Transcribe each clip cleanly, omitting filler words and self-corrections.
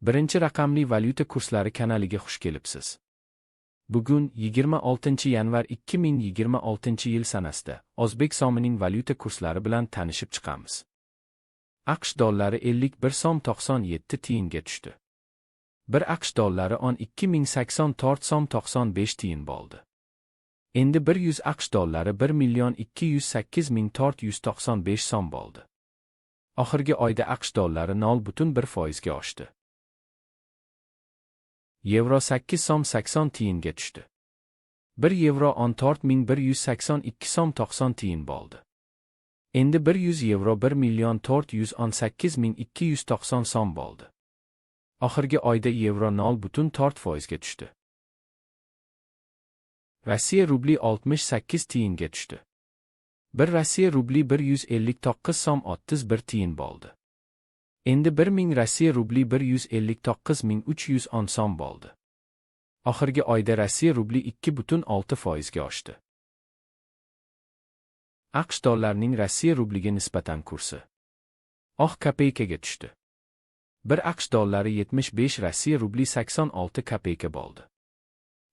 Birinchi raqamli valyuta kurslari kanaliga xush kelibsiz. Bugun 26 yanvar 2026 yil sanasida o'zbek so'mining valyuta kurslari bilan tanishib chiqamiz. AQSh dollari 51 so'm 97 tiyinga tushdi. 1 AQSh dollari 12 084 so'm 95 tiyin bo'ldi. Endi 100 AQSh dollari 1 million 208 ming 495 so'm bo'ldi. Oxirgi oyda AQSh dollari 0,1 foizga oshdi. Yevro 8 so'm 80 tiyinga tushdi. 1 yevro 14 182 so'm 90 tiyin bo'ldi. Endi 100 yevro 1 million 418 ming 290 so'm bo'ldi. Oxirgi oyda yevro 0,4 foizga tushdi. Rossiya rubli 68 tiyinga tushdi. 1 Rossiya rubli 159 so'm 31 tiyin bo'ldi. Endi 1000 Rossiya rubli 159 ming 310 so'm bo'ldi. Oxirgi oyda Rossiya rubli 2,6 foizga oshdi. AQSh dollarining Rossiya rubliga nisbatan kursi 10 kopeykaga tushdi. 1 AQSh dollari 75 Rossiya rubli 86 kopeyka bo'ldi.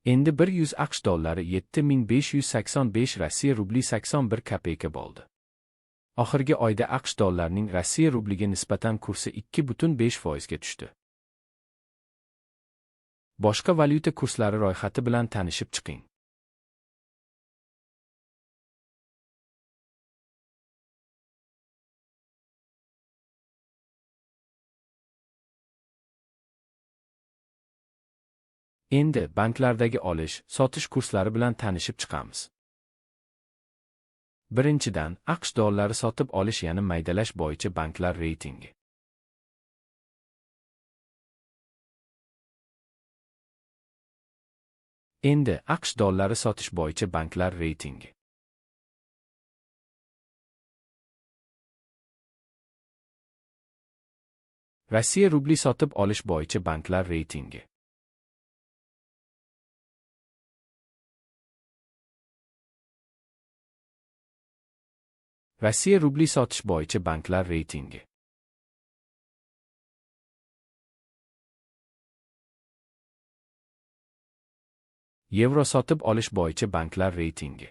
Endi 100 AQSh dollari 7585 Rossiya rubli 81 kopeyka bo'ldi. Oxirgi oyda AQSh dollarining Rossiya rubliga nisbatan kursi 2,5 foizga tushdi. Boshqa valyuta kurslari ro'yxati bilan tanishib chiqing. Endi banklardagi olish, sotish kurslari bilan tanishib chiqamiz. Birinchidan, AQSh dollari sotib olish, ya'ni maydalash bo'yicha banklar reytingi. Endi AQSh dollari sotish bo'yicha banklar reytingi. Rossiya rubli sotib olish bo'yicha banklar reytingi. Rossiya rubli sotish bo'yicha banklar reytingi. Yevro sotib olish bo'yicha banklar reytingi.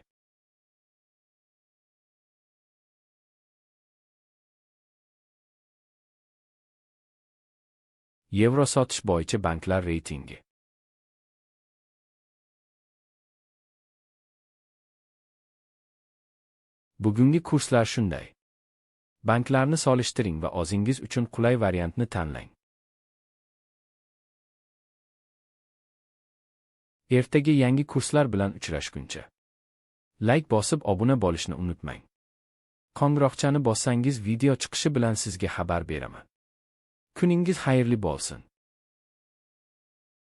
Yevro sotish bo'yicha banklar reytingi. Bugungi kurslar shunday. Banklarni solishtiring va o'zingiz uchun qulay variantni tanlang. Ertaga yangi kurslar bilan uchrashguncha. Layk bosib obuna bo'lishni unutmang. Qo'ng'iroqchani bossangiz, video chiqishi bilan sizga xabar beraman. Kuningiz xayrli bo'lsin.